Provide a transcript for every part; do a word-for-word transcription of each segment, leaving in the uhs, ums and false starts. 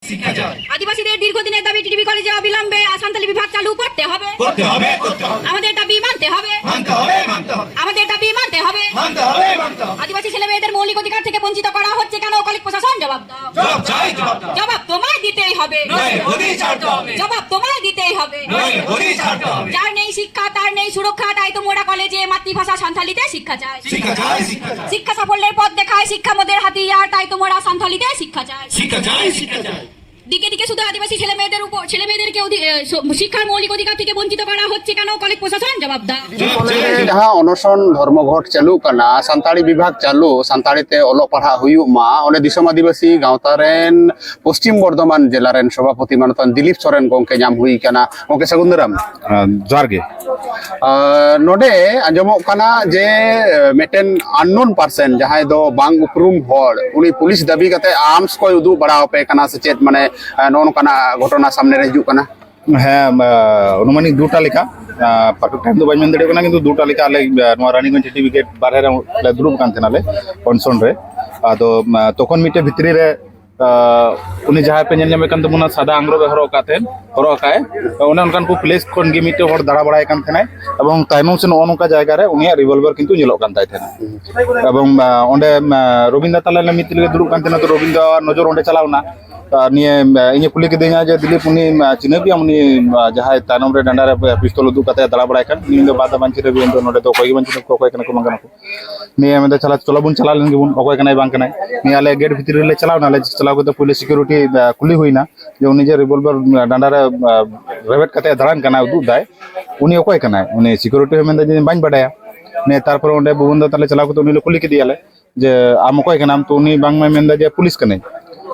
শিক্ষা চাই। আদিবাসীদের দীর্ঘদিনের দাবি টিটিভি কলেজে অবিলম্বে সান্তালি বিভাগ চালু করতে হবে। করতে হবে, করতে হবে। আমাদের দাবি মানতে হবে। মানতে হবে, মানতে হবে। আমাদের দাবি মানতে হবে। মানতে হবে, মানতে হবে। আদিবাসী ছেলে মেয়েদের মৌলিক অধিকার থেকে বঞ্চিত করা হচ্ছে কেন? কলেজ প্রশাসন, জবাব দাও। জবাব চাই, জবাব দাও। জবাব তোমায় দিতেই হবে। নইলে গদি ছাড়তে হবে। জবাব তোমায় দিতেই হবে। নইলে গদি ছাড়তে হবে। যার নেই শিক্ষা, তার নেই সুরক্ষা, তাই তো মোরা কলেজে মাতৃভাষা সান্তালিতে শিক্ষা চাই। শিক্ষা চাই, শিক্ষা চাই। শিক্ষা সাফল্যের পথ দেখায় শিক্ষা মোদের হাতিয়ার, তাই তো মোরা সান্তালিতে শিক্ষা চাই। শিক্ষা চাই, শিক্ষা চাই। দিকে দিকে শুধু আদিবাসী ছেলে মেয়েদের উপর, ছেলে মেয়েদেরকে অধি-, এ, স-, শিক্ষার মৌলিক অধিকার থেকে বঞ্চিত করা হচ্ছে কেন? কলেজ প্রশাসন, জবাব দাও। ᱡᱟᱦᱟᱸ ᱚᱱᱚᱥᱚᱱ ᱫᱷᱚᱨᱢᱚ ᱜᱷᱚᱴ ᱪᱟᱹᱞᱩᱜ ᱠᱟᱱᱟ, ᱥᱟᱱᱛᱟᱲᱤ ᱵᱤᱵᱷᱟᱜᱽ ᱪᱟᱹᱞᱩ, ᱥᱟᱱᱛᱟᱲᱤ ᱛᱮ ᱚᱞᱚᱜ ᱯᱟᱲᱦᱟᱜ ᱦᱩᱭᱩᱜ ᱢᱟ, ᱚᱸᱰᱮ ᱫᱤᱥᱚᱢ ᱟᱹᱫᱤᱵᱟᱹᱥᱤ ᱜᱟᱶᱛᱟ ᱨᱮᱱ ᱯᱚᱥᱪᱤᱢ ᱵᱚᱨᱫᱷᱚᱢᱟᱱ ᱡᱮᱞᱟ ᱨᱮᱱ ᱥᱚᱵᱷᱟᱯᱚᱛᱤ ᱢᱟᱱᱚᱛᱟᱱ ᱫᱤᱞᱤᱯ ᱥᱚᱨᱮᱱ ᱜᱚᱢᱠᱮ ᱧᱟᱢ ᱦᱩᱭ ᱠᱟᱱᱟ᱾ ᱜᱚᱢᱠᱮ, ᱥᱟᱹᱜᱩᱱ ᱫᱟᱨᱟᱢ᱾ ᱟᱸ, ᱡᱚᱦᱟᱨ ᱜᱮ᱾ ᱟᱸ, ᱱᱚᱰᱮ ᱟᱸᱡᱚᱢᱚᱜ ᱠᱟᱱᱟ ᱡᱮ, ᱟᱸ, ᱢᱤᱫᱴᱮᱱ unknown person, ᱡᱟᱦᱟᱸᱭ ᱫᱚ ᱵᱟᱝ ᱩᱯᱨᱩᱢ ᱦᱚᱲ, ᱩᱱᱤ ᱯᱩᱞᱤᱥ ᱫᱟᱹᱵᱤ ᱠᱟᱛᱮ ᱟᱨᱢᱥ ᱠᱚᱭ ᱩᱫᱩᱜ ᱵᱟᱲᱟ ᱟᱯᱮ ᱠᱟᱱᱟ ᱥᱮ ᱪᱮᱫ? ᱢᱟᱱᱮ, ᱟᱸ, ᱱᱚᱜᱼᱚ ᱱᱚᱝᱠᱟᱱᱟᱜ ᱜᱷᱚᱴᱚᱱᱟ ᱥᱟᱢᱱᱮ ᱨᱮ ᱦᱤᱡᱩᱜ ᱠᱟᱱᱟ᱾ ᱦᱮᱸ, ᱟᱸ, ᱚᱱᱩᱢᱟᱱᱤᱠ ᱫᱩᱴᱟ ᱞᱮᱠᱟ, ᱟᱸ, perfect time ᱫᱚ ᱵᱟᱹᱧ ᱢᱮᱱ ᱫᱟᱲᱮᱭᱟᱜ ᱠᱟᱱᱟ, ᱠᱤᱱᱛᱩ ᱫᱩᱴᱟ ᱞᱮᱠᱟ ᱟᱞᱮ, ᱟᱸ, ᱱᱚᱣᱟ ᱨᱟᱱᱤᱜᱚᱸᱡᱽ ᱴᱤᱴᱤᱵᱤ ᱜᱮᱴ ᱵᱟᱨᱦᱮ ᱨᱮ ᱞᱮ ᱫᱩᱲᱩᱵ ᱠᱟᱱ ᱛᱟᱦᱮᱱᱟᱞᱮ ᱚᱱᱥᱚᱱ ᱨᱮ᱾ ᱟᱫᱚ, ᱟᱸ, ᱛᱚᱠᱷᱚᱱ ᱢᱤᱫᱴᱮᱡ ᱵᱷᱤᱛᱨᱤ ᱨᱮ ᱟᱸ, ᱩᱱᱤ ᱡᱟᱦᱟᱸᱭ ᱯᱮ ᱧᱮᱞ ᱧᱟᱢᱮ ᱠᱟᱱ ᱛᱟᱵᱚᱱᱟ, ᱥᱟᱫᱟ ᱟᱝᱨᱚᱵ ᱮ ᱦᱚᱨᱚᱜ ᱟᱠᱟᱫ ᱛᱟᱦᱮᱸᱫ, ᱦᱚᱨᱚᱜ ᱟᱠᱟᱫᱼᱟᱭ, ᱚᱱᱮ ᱚᱱᱠᱟᱱ ᱠᱚ ᱯᱞᱮᱥ ᱠᱷᱚᱱ ᱜᱮ ᱢᱤᱫᱴᱮᱱ ᱦᱚᱲ ᱫᱟᱬᱟ ᱵᱟᱲᱟᱭ ᱠᱟᱱ ᱛᱟᱦᱮᱱᱟᱭ, ᱮᱵᱚᱝ ᱛᱟᱭᱱᱚᱢ ᱥᱮᱫ ᱱᱚᱜᱼᱚ ᱱᱚᱝᱠᱟ ᱡᱟᱭᱜᱟ ᱨᱮ ᱩᱱᱤᱭᱟᱜ ᱨᱤᱵᱚᱞᱵᱟᱨ ᱠᱤᱱᱛᱩ ᱧᱮᱞᱚᱜ ᱠᱟᱱ ᱛᱟᱭ ᱛᱟᱦᱮᱱᱟ᱾ ᱮᱵᱚᱝ, ᱟᱸ, ᱚᱸᱰᱮ, ᱟᱸ, ᱨᱚᱵᱤᱱᱫᱟ ᱛᱟᱞᱟ ᱨᱮ ᱢᱤᱫ ᱛᱮᱞᱮ ᱫᱩᱲᱩᱵ ᱠᱟᱱ ᱛᱟᱦᱮᱱᱟ, ᱛᱚ ᱨᱚᱵᱤᱱᱫᱟ ᱱᱚᱡᱚᱨ ᱚᱸᱰᱮ ᱪᱟᱞᱟᱣ ᱮᱱᱟ᱾ ᱟᱨ ᱱᱤᱭᱟᱹ, ᱟᱸ, ᱤᱧᱮ ᱠᱩᱞᱤ ᱠᱤᱫᱤᱧᱟ ᱡᱮ, "ᱫᱤᱞᱤᱯ, ᱩᱱᱤ, ᱟᱸ, ᱪᱤᱱᱦᱟᱹᱯ ᱜᱮᱭᱟᱢ? ᱩᱱᱤ, ᱟᱸ, ᱡᱟᱦᱟᱸᱭ ᱛᱟᱭᱱᱚᱢ ᱨᱮ ᱰᱟᱸᱰᱟ ᱨᱮ ᱯᱤᱥᱛᱚᱞ ᱩᱫᱩᱜ ᱠᱟᱛᱮ ᱫᱟᱬᱟ ᱵᱟᱲᱟᱭ ᱠᱟᱱ?" ᱩᱱᱤ ᱢᱮᱱᱫᱟ, "ᱵᱟᱝ ᱫᱟ, ᱵᱟᱹᱧ ᱪᱤᱱᱦᱟᱹᱯ ᱜᱮᱭᱟ, ᱤᱧ ᱫᱚ ᱱᱚᱰᱮ ᱫᱚ ᱚᱠᱚᱭ ᱜᱮ ᱵᱟᱹᱧ ᱪᱤᱱᱦᱟᱹᱯ ᱠᱚᱣᱟ, ᱚᱠᱚᱭ ᱠᱟᱱᱟ ᱠᱚ, ᱵᱟᱝ ᱠᱟᱱᱟ ᱠᱚ?" ᱱᱤᱭᱟᱹ ᱢᱮᱱᱫᱟ, "ᱪᱟᱞᱟᱜ, ᱪᱚᱞᱚ ᱵᱚᱱ ᱪᱟᱞᱟᱣ ᱞᱮᱱ ᱜᱮᱵᱚᱱ, ᱚᱠᱚᱭ ᱠᱟᱱᱟᱭ ᱵᱟᱝ ᱠᱟᱱᱟᱭ?" ᱱᱤᱭᱟᱹ ᱟᱞᱮ ᱜᱮᱴ ᱵᱷᱤᱛᱨᱤ ᱨᱮᱞᱮ ᱪᱟᱞᱟᱣ ᱮᱱᱟ᱾ ᱟᱞᱮ ᱪᱟᱞᱟᱣ ᱠᱟᱛᱮ ᱯᱩᱭᱞᱩ ᱥᱤᱠᱩᱨᱤᱴᱤ, ᱟᱸ, ᱠᱩᱞᱤ ᱦᱩᱭᱱᱟ ᱡᱮ ᱩᱱᱤ ᱡᱮ ᱨᱤᱵᱚᱞᱵᱟᱨ, ᱟᱸ, ᱰᱟᱸᱰᱟ ᱨᱮ, ᱟᱸ, ᱨᱮᱵᱮᱫ ᱠᱟᱛᱮ ᱫᱟᱬᱟᱱ ᱠᱟᱱᱟ, ᱩᱫᱩᱜ ᱫᱟᱭ, ᱩᱱᱤ ᱚᱠᱚᱭ ᱠᱟᱱᱟᱭ? ᱩᱱᱤ ᱥᱤᱠᱩᱨᱤᱴᱤ ᱦᱚᱸ ᱢᱮᱱᱫᱟ ᱡᱮ, "ᱵᱟᱹᱧ ᱵᱟᱰᱟᱭᱟ᱾" ᱱᱤᱭᱟᱹ ᱛᱟᱨᱯᱚᱨᱮ ᱚᱸᱰᱮ ᱵᱷᱩᱵᱚᱱ ᱫᱟ ᱛᱟᱞᱮ ᱪᱟᱞᱟᱣ ᱠᱟᱛᱮ ᱩᱱᱤ ᱞᱮ ᱠᱩᱞᱤ ᱠᱮᱫᱮᱭᱟᱞᱮ ᱡᱮ, "ᱟᱢ ᱚᱠᱚᱭ ᱠᱟᱱᱟᱢ?" ᱛᱚ ᱩᱱᱤ ᱵᱟᱝᱢᱟᱭ ᱢᱮᱱᱫᱟ ᱡᱮ ᱯᱩᱞᱤᱥ ᱠᱟᱹᱱᱟᱹᱧ,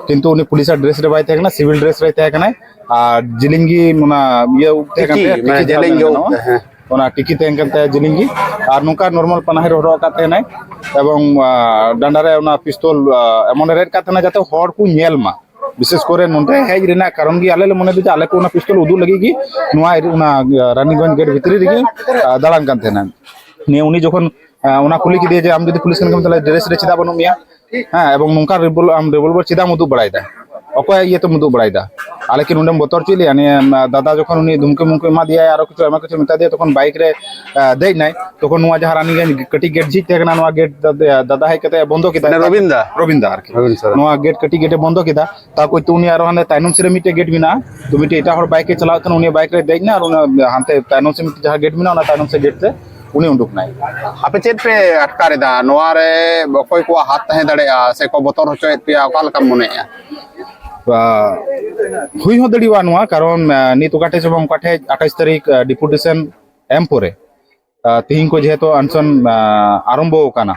ᱠᱤᱱᱛᱩ ᱩᱱᱤ ᱯᱩᱞᱤᱥᱟᱜ ᱰᱨᱮᱥ ᱨᱮ ᱵᱟᱭ ᱛᱟᱦᱮᱸ ᱠᱟᱱᱟ, ᱥᱤᱵᱤᱞ ᱰᱨᱮᱥ ᱨᱮᱭ ᱛᱟᱦᱮᱸ ᱠᱟᱱᱟᱭ᱾ ᱟᱨ ᱡᱤᱞᱤᱧ ᱜᱮ ᱚᱱᱟ ᱤᱭᱟᱹ ᱩᱵ ᱛᱟᱦᱮᱸ ᱠᱟᱱ ᱴᱤᱠᱤ, ᱛᱟᱭᱟ, ᱢᱟᱱᱮ ᱴᱤᱠᱤ ᱡᱟᱦᱟᱸ ᱡᱮᱞᱮᱧ ᱢᱮᱱ ᱜᱮ ᱩᱵ ᱜᱟᱱᱚᱜᱼᱟ᱾ ᱛᱟᱦᱮᱸ᱾ ᱚᱱᱟ ᱴᱤᱠᱤ ᱛᱟᱦᱮᱸ ᱠᱟᱱ ᱛᱟᱭᱟ ᱡᱤᱞᱤᱧ ᱜᱮ, ᱟᱨ ᱱᱚᱝᱠᱟ ᱱᱚᱨᱢᱟᱞ ᱯᱟᱱᱟᱦᱤ ᱨᱮ ᱦᱚᱨᱚᱜ ᱟᱠᱟᱫ ᱛᱟᱦᱮᱱᱟᱭ᱾ ᱮᱵᱚᱝ, ᱟᱸ, ᱰᱟᱸᱰᱟ ᱨᱮ ᱚᱱᱟ ᱯᱤᱥᱛᱚᱞ, ᱟᱸ, ᱮᱢᱚᱱᱮ ᱨᱮᱫ ᱠᱟᱫ ᱛᱟᱦᱮᱱᱟ ᱡᱟᱛᱮ ᱦᱚᱲ ᱠᱚ ᱧᱮᱞ ᱢᱟ᱾ ᱵᱤᱥᱮᱥ ᱠᱚᱨᱮ ᱱᱚᱸᱰᱮ ᱦᱮᱡ ᱨᱮᱱᱟᱜ ᱠᱟᱨᱚᱱ ᱜᱮ ᱟᱞᱮ ᱞᱮ ᱢᱚᱱᱮ ᱮᱫᱟ ᱡᱮ ᱟᱞᱮ ᱠᱚ ᱚᱱᱟ ᱯᱤᱥᱛᱚᱞ ᱩᱫᱩᱜ ᱞᱟᱹᱜᱤᱫ ᱜᱮ ᱱᱚᱣᱟ ᱚᱱᱟ, ᱟᱸ, ᱨᱟᱱᱤᱜᱚᱸᱡᱽ ᱜᱮᱴ ᱵᱷᱤᱛᱨᱤ ᱨᱮᱜᱮ, ᱟᱸ, ᱫᱟᱬᱟᱱ ᱠᱟᱱ ᱛᱟᱦᱮᱱᱟ᱾ ᱱᱤᱭᱟᱹ ᱩᱱᱤ ᱡᱚᱠᱷᱚᱱ, ᱟᱸ, ᱚᱱᱟ ᱠᱩᱞᱤ ᱠᱮᱫᱮᱭᱟ ᱡᱮ, "ᱟᱢ ᱡᱩᱫᱤ ᱯᱩᱞᱤᱥ ᱠᱟᱱ ᱠᱷᱟᱱ ᱛᱟᱦᱞᱮ ᱰᱨᱮᱥ ᱨᱮ ᱪᱮᱫᱟᱜ ᱵᱟᱹᱱᱩᱜ ᱢᱮᱭᱟ? ᱦᱮᱸ, ᱮᱵᱚᱝ ᱱᱚᱝᱠᱟ ᱨᱤᱵᱚᱞ-, ᱟᱢ ᱨᱤᱵᱚᱞᱵᱟᱨ ᱪᱮᱫᱟᱜ ᱮᱢ ᱩᱫᱩᱜ ᱵᱟᱲᱟᱭᱮᱫᱟ?" ᱚᱠᱚᱭ ᱤᱭᱟᱹ ᱛᱮᱢ ᱩᱫᱩᱜ ᱵᱟᱲᱟᱭᱮᱫᱟ? ᱟᱞᱮ ᱠᱤ ᱱᱚᱰᱮᱢ ᱵᱚᱛᱚᱨ ᱦᱚᱪᱚᱭᱮᱫ ᱞᱮᱭᱟ? ᱱᱤᱭᱟᱹ ᱫᱟᱫᱟ ᱡᱚᱠᱷᱚᱱ ᱩᱱᱤ ᱫᱷᱩᱢᱠᱤ ᱢᱩᱢᱠᱤ ᱮᱢᱟ ᱫᱮᱭᱟᱭ, ᱟᱨᱚ ᱠᱤᱪᱷᱩ ᱟᱭᱢᱟ ᱠᱤᱪᱷᱩ ᱢᱮᱛᱟ ᱫᱮᱭᱟ, ᱛᱚᱠᱷᱚᱱ ᱵᱟᱭᱤᱠ ᱨᱮ ᱫᱮᱡ ᱱᱟᱭ᱾ ᱛᱚᱠᱷᱚᱱ ᱱᱚᱣᱟ ᱡᱟᱦᱟᱸ ᱨᱟᱱᱤᱜᱚᱸᱡᱽ ᱠᱟᱹᱴᱤᱡ ᱜᱮᱴ ᱡᱷᱤᱡ ᱛᱟᱦᱮᱸ ᱠᱟᱱᱟ, ᱱᱚᱣᱟ ᱜᱮᱴ ᱫᱟᱫᱟ ᱦᱮᱡ ᱠᱟᱛᱮ ᱵᱚᱱᱫᱚ ᱠᱮᱫᱟ᱾ ᱨᱚᱵᱤᱱ ᱫᱟ᱾ ᱨᱚᱵᱤᱱ ᱫᱟ ᱟᱨᱠᱤ᱾ ᱨᱚᱵᱤᱱ ᱥᱚᱨᱮᱱ᱾ ᱱᱚᱣᱟ ᱜᱮᱴ ᱠᱟᱹᱴᱤᱡ ᱜᱮᱴ ᱮ ᱵᱚᱱᱫᱚ ᱠᱮᱫᱟ᱾ ᱛᱟᱨᱯᱚᱨ ᱛᱚ ᱩᱱᱤ ᱟᱨᱚ ᱦᱟᱱᱮ ᱛᱟᱭᱱᱚᱢ ᱥᱮᱫ ᱨᱮ ᱢᱤᱫᱴᱮᱡ ᱜᱮᱴ ᱢᱮᱱᱟᱜᱼᱟ, ᱛᱚ ᱢᱤᱫᱴᱮᱡ ᱮᱴᱟᱜ ᱦᱚᱲ ᱵᱟᱭᱤᱠ ᱮ ᱪᱟᱞᱟᱣᱮᱫ ᱛᱟᱦᱮᱱᱟ, ᱩᱱᱤ ᱵᱟᱭᱤᱠ ᱨᱮ ᱫᱮᱡ ᱮᱱᱟ ᱟᱨ ᱚᱱᱟ ᱦᱟᱱᱛᱮ ᱛᱟᱭᱱᱚᱢ ᱥᱮᱫ ᱢᱤᱫᱴᱮᱡ ᱡᱟᱦᱟᱸ ᱜᱮᱴ ᱢᱮᱱᱟᱜᱼᱟ, ᱚᱱᱟ ᱛᱟᱭᱱᱚᱢ ᱥᱮᱫ ᱜᱮᱴ ᱛᱮ ᱩᱱᱤ ᱩᱰᱩᱠ ᱮᱱᱟᱭ᱾ ᱟᱯᱮ ᱪᱮᱫ ᱯᱮ ᱟᱴᱠᱟᱨ ᱮᱫᱟ? ᱱᱚᱣᱟ ᱨᱮ ᱚᱠᱚᱭ ᱠᱚᱣᱟᱜ ᱦᱟᱛ ᱛᱟᱦᱮᱸ ᱫᱟᱲᱮᱭᱟᱜᱼᱟ ᱥᱮ ᱠᱚ ᱵᱚᱛᱚᱨ ᱦᱚᱪᱚᱭᱮᱫ ᱯᱮᱭᱟ, ᱚᱠᱟ ᱞᱮᱠᱟᱢ ᱢᱚᱱᱮᱭᱮᱫᱼᱟ? ᱦᱩᱭ ᱦᱚᱸ ᱫᱟᱲᱮᱭᱟᱜᱼᱟ ᱱᱚᱣᱟ, ᱠᱟᱨᱚᱱ ᱱᱤᱛ ᱚᱠᱟ ᱴᱷᱮᱡ ᱥᱮ ᱵᱟᱝ ᱚᱠᱟ ᱴᱷᱮᱡ ᱟᱴᱷᱟᱥ ᱛᱟᱹᱨᱤᱠᱷ ᱰᱮᱯᱩᱴᱮᱥᱚᱱ ᱮᱢ ᱯᱚᱨᱮ ᱛᱤᱦᱤᱧ ᱠᱚ ᱡᱮᱦᱮᱛᱩ ᱟᱱᱥᱚᱱ ᱟᱨᱚᱢᱵᱚ ᱟᱠᱟᱱᱟ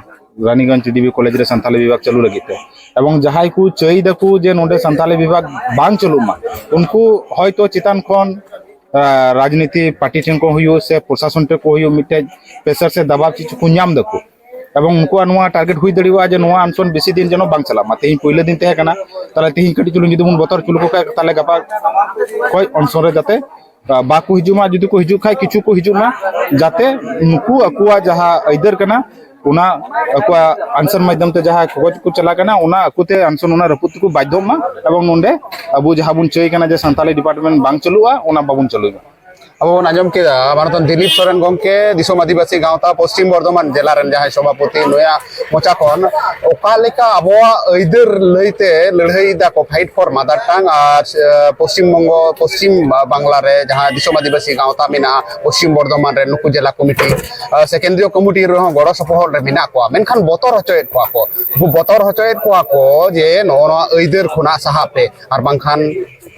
ᱨᱟᱱᱤᱜᱚᱸᱡᱽ ᱰᱤᱵᱤ ᱠᱚᱞᱮᱡᱽ ᱨᱮ ᱥᱟᱱᱛᱟᱞᱤ ᱵᱤᱵᱷᱟᱜᱽ ᱪᱟᱹᱞᱩ ᱞᱟᱹᱜᱤᱫ ᱛᱮ, ᱮᱵᱚᱝ ᱡᱟᱦᱟᱸᱭ ᱠᱚ ᱪᱟᱹᱭ ᱫᱟᱠᱚ ᱡᱮ ᱱᱚᱰᱮ ᱥᱟᱱᱛᱟᱞᱤ ᱵᱤᱵᱷᱟᱜᱽ ᱵᱟᱝ ᱪᱟᱹᱞᱩᱜ ᱢᱟ, ᱩᱱᱠᱩ ᱦᱚᱭᱛᱳ ᱪᱮᱛᱟᱱ ᱠᱷᱚᱱ ᱨᱟᱡᱽᱱᱤᱛᱤ ᱯᱟᱨᱴᱤ ᱴᱷᱮᱱ ᱠᱷᱚᱱ ᱦᱩᱭᱩᱜ ᱥᱮ ᱯᱨᱚᱥᱟᱥᱚᱱ ᱴᱷᱮᱱ ᱠᱷᱚᱱ ᱦᱩᱭᱩᱜ ᱢᱤᱫᱴᱮᱡ ᱯᱨᱮᱥᱟᱨ ᱥᱮ ᱫᱟᱵᱟᱣ ᱪᱮᱫ ᱪᱚ ᱠᱚ ᱧᱟᱢ ᱫᱟᱠᱚ᱾ ᱮᱵᱚᱝ ᱩᱱᱠᱩᱣᱟᱜ ᱱᱚᱣᱟ ᱴᱟᱨᱜᱮᱴ ᱦᱩᱭ ᱫᱟᱲᱮᱭᱟᱜᱼᱟ ᱡᱮ ᱱᱚᱣᱟ ᱟᱱᱥᱚᱱ ᱵᱮᱥᱤ ᱫᱤᱱ ᱡᱮᱱᱚ ᱵᱟᱝ ᱪᱟᱞᱟᱜ ᱢᱟ᱾ ᱛᱮᱦᱮᱧ ᱯᱳᱭᱞᱳ ᱫᱤᱱ ᱛᱟᱦᱮᱸ ᱠᱟᱱᱟ, ᱛᱟᱦᱞᱮ ᱛᱮᱦᱮᱧ ᱠᱟᱹᱴᱤᱡ ᱪᱩᱞᱩᱝ ᱡᱩᱫᱤ ᱵᱚᱱ ᱵᱚᱛᱚᱨ ᱦᱚᱪᱚ ᱞᱮᱠᱚ ᱠᱷᱟᱡ, ᱛᱟᱦᱞᱮ ᱜᱟᱯᱟ ᱠᱷᱚᱡ ᱚᱱᱥᱚᱱ ᱨᱮ ᱡᱟᱛᱮ ᱵᱟᱠᱚ ᱦᱤᱡᱩᱜ ᱢᱟ, ᱡᱩᱫᱤ ᱠᱚ ᱦᱤᱡᱩᱜ ᱠᱷᱟᱡ ᱠᱤᱪᱷᱩ ᱠᱚ ᱦᱤᱡᱩᱜ ᱢᱟ, ᱡᱟᱛᱮ ᱱᱩᱠᱩ ᱟᱠᱚᱣᱟᱜ ᱡᱟᱦᱟᱸ ᱟᱹᱭᱫᱟᱹᱨ ᱠᱟᱱᱟ ᱚᱱᱟ ᱟᱠᱚᱣᱟᱜ ᱟᱱᱥᱟᱨ ᱢᱟᱫᱽᱫᱷᱚᱢ ᱛᱮ ᱡᱟᱦᱟᱸ ᱠᱟᱜᱚᱡᱽ ᱠᱚ ᱪᱟᱞᱟᱜ ᱠᱟᱱᱟ, ᱚᱱᱟ ᱟᱠᱚᱛᱮ ᱟᱱᱥᱟᱨ ᱚᱱᱟ ᱨᱟᱹᱯᱩᱫ ᱛᱮᱠᱚ ᱵᱟᱫᱽᱫᱷᱚᱜ ᱢᱟ ᱮᱵᱚᱝ ᱱᱚᱰᱮ ᱟᱵᱚ ᱡᱟᱦᱟᱸ ᱵᱚᱱ ᱪᱟᱹᱭ ᱠᱟᱱᱟ ᱡᱮ ᱥᱟᱱᱛᱟᱞᱤ ᱰᱤᱯᱟᱨᱴᱢᱮᱱᱴ ᱵᱟᱝ ᱪᱟᱹᱞᱩᱜᱼᱟ, ᱚᱱᱟ ᱵᱟᱵᱚᱱ ᱪᱟᱹᱞᱩᱭ ᱢᱟ᱾ ᱟᱵᱚ ᱵᱚᱱ ᱟᱸᱡᱚᱢ ᱠᱮᱫᱟ ᱢᱟᱱᱚᱛᱟᱱ ᱫᱤᱞᱤᱯ ᱥᱚᱨᱮᱱ ᱜᱚᱢᱠᱮ, ᱫᱤᱥᱚᱢ ᱟᱹᱫᱤᱵᱟᱹᱥᱤ ᱜᱟᱶᱛᱟ ᱯᱚᱥᱪᱤᱢ ᱵᱚᱨᱫᱷᱚᱢᱟᱱ ᱡᱮᱞᱟ ᱨᱮᱱ ᱡᱟᱦᱟᱸᱭ ᱥᱚᱵᱷᱟᱯᱚᱛᱤ, ᱱᱩᱭᱟᱜ ᱢᱚᱪᱟ ᱠᱷᱚᱱ ᱚᱠᱟ ᱞᱮᱠᱟ ᱟᱵᱚᱣᱟᱜ ᱟᱹᱭᱫᱟᱹᱨ ᱞᱟᱹᱭᱛᱮ ᱞᱟᱹᱲᱦᱟᱹᱭ ᱫᱟᱠᱚ, fight for mother tongue, ᱟᱨ ᱯᱚᱥᱪᱤᱢ ᱵᱚᱝᱜᱚ, ᱯᱚᱥᱪᱤᱢ ᱵᱟᱝᱞᱟ ᱨᱮ ᱡᱟᱦᱟᱸ ᱫᱤᱥᱚᱢ ᱟᱹᱫᱤᱵᱟᱹᱥᱤ ᱜᱟᱶᱛᱟ ᱢᱮᱱᱟᱜᱼᱟ ᱯᱚᱥᱪᱤᱢ ᱵᱚᱨᱫᱷᱚᱢᱟᱱ ᱨᱮ, ᱱᱩᱠᱩ ᱡᱮᱞᱟ ᱠᱚᱢᱤᱴᱤ ᱥᱮ ᱠᱮᱱᱫᱨᱤᱭᱚ ᱠᱚᱢᱤᱴᱤ ᱨᱮᱦᱚᱸ ᱜᱚᱲᱚ ᱥᱚᱯᱚᱦᱚᱫ ᱨᱮ ᱢᱮᱱᱟᱜ ᱠᱚᱣᱟ, ᱢᱮᱱᱠᱷᱟᱱ ᱵᱚᱛᱚᱨ ᱦᱚᱪᱚᱭᱮᱫ ᱠᱚᱣᱟ ᱠᱚ᱾ ᱩᱱᱠᱩ ᱵᱚᱛᱚᱨ ᱦᱚᱪᱚᱭᱮᱫ ᱠᱚᱣᱟ ᱠᱚ ᱡᱮ ᱱᱚᱜᱼᱚ ᱱᱚᱣᱟ ᱟᱹᱭᱫᱟᱹᱨ ᱠᱷᱚᱱᱟᱜ ᱥᱟᱦᱟᱜ ᱯᱮ, ᱟᱨ ᱵᱟᱝᱠᱷᱟᱱ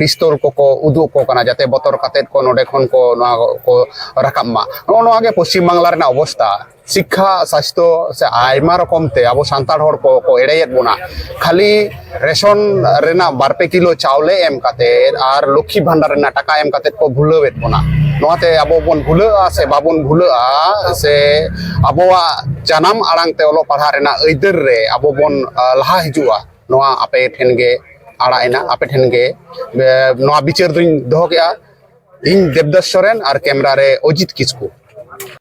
ᱯᱤᱥᱛᱚᱞ ᱠᱚᱠᱚ ᱩᱫᱩᱜ ᱟᱠᱚ ᱠᱟᱱᱟ, ᱡᱟᱛᱮ ᱵᱚᱛᱚᱨ ᱠᱟᱛᱮᱫ ᱠᱚ ᱱᱚᱰᱮ ᱠᱷᱚᱱ ᱠᱚ ᱱᱚᱣᱟ ᱠᱚ ᱨᱟᱠᱟᱵ ᱢᱟ᱾ ᱱᱚᱜᱼᱚ ᱱᱚᱣᱟ ᱜᱮ ᱯᱚᱥᱪᱤᱢ ᱵᱟᱝᱞᱟ ᱨᱮᱱᱟᱜ ᱚᱵᱚᱥᱛᱟ᱾ ᱥᱤᱠᱠᱷᱟ, ᱥᱟᱥᱛᱷᱚ ᱥᱮ ᱟᱭᱢᱟ ᱨᱚᱠᱚᱢ ᱛᱮ ᱟᱵᱚ ᱥᱟᱱᱛᱟᱲ ᱦᱚᱲ ᱠᱚ ᱠᱚ ᱮᱲᱮᱭᱮᱫ ᱵᱚᱱᱟ᱾ ᱠᱷᱟᱹᱞᱤ ᱨᱮᱥᱚᱱ ᱨᱮᱱᱟᱜ ᱵᱟᱨ ᱯᱮ ᱠᱤᱞᱳ ᱪᱟᱣᱞᱮ ᱮᱢ ᱠᱟᱛᱮᱫ ᱟᱨ ᱞᱚᱠᱠᱷᱤ ᱵᱷᱟᱱᱰᱟᱨ ᱨᱮᱱᱟᱜ ᱴᱟᱠᱟ ᱮᱢ ᱠᱟᱛᱮᱫ ᱠᱚ ᱵᱷᱩᱞᱟᱹᱣᱮᱫ ᱵᱚᱱᱟ᱾ ᱱᱚᱣᱟᱛᱮ ᱟᱵᱚ ᱵᱚᱱ ᱵᱷᱩᱞᱟᱹᱜᱼᱟ ᱥᱮ ᱵᱟᱵᱚᱱ ᱵᱷᱩᱞᱟᱹᱜᱼᱟ, ᱥᱮ ᱟᱵᱚᱣᱟᱜ ᱡᱟᱱᱟᱢ ᱟᱲᱟᱝ ᱛᱮ ᱚᱞᱚᱜ ᱯᱟᱲᱦᱟᱜ ᱨᱮᱱᱟᱜ ᱟᱹᱭᱫᱟᱹᱨ ᱨᱮ ᱟᱵᱚ ᱵᱚᱱ, ᱟ, ᱞᱟᱦᱟ ᱦᱤᱡᱩᱜᱼᱟ, ᱱᱚᱣᱟ ᱟᱯᱮ ᱴᱷᱮᱱ ᱜᱮ ᱟᱲᱟᱜ ᱮᱱᱟ, ᱟᱯᱮ ᱴᱷᱮᱱ ᱜᱮ, ᱮ, ᱱᱚᱣᱟ ᱵᱤᱪᱟᱹᱨ ᱫᱚᱧ ᱫᱚᱦᱚ ᱠᱮᱜᱼᱟ᱾ ᱤᱧ ᱫᱮᱵᱽᱫᱟᱥ ᱥᱚᱨᱮᱱ ᱟᱨ ᱠᱮᱢᱨᱟ ᱨᱮ ᱚᱡᱤᱛ ᱠᱤᱥᱠᱩ᱾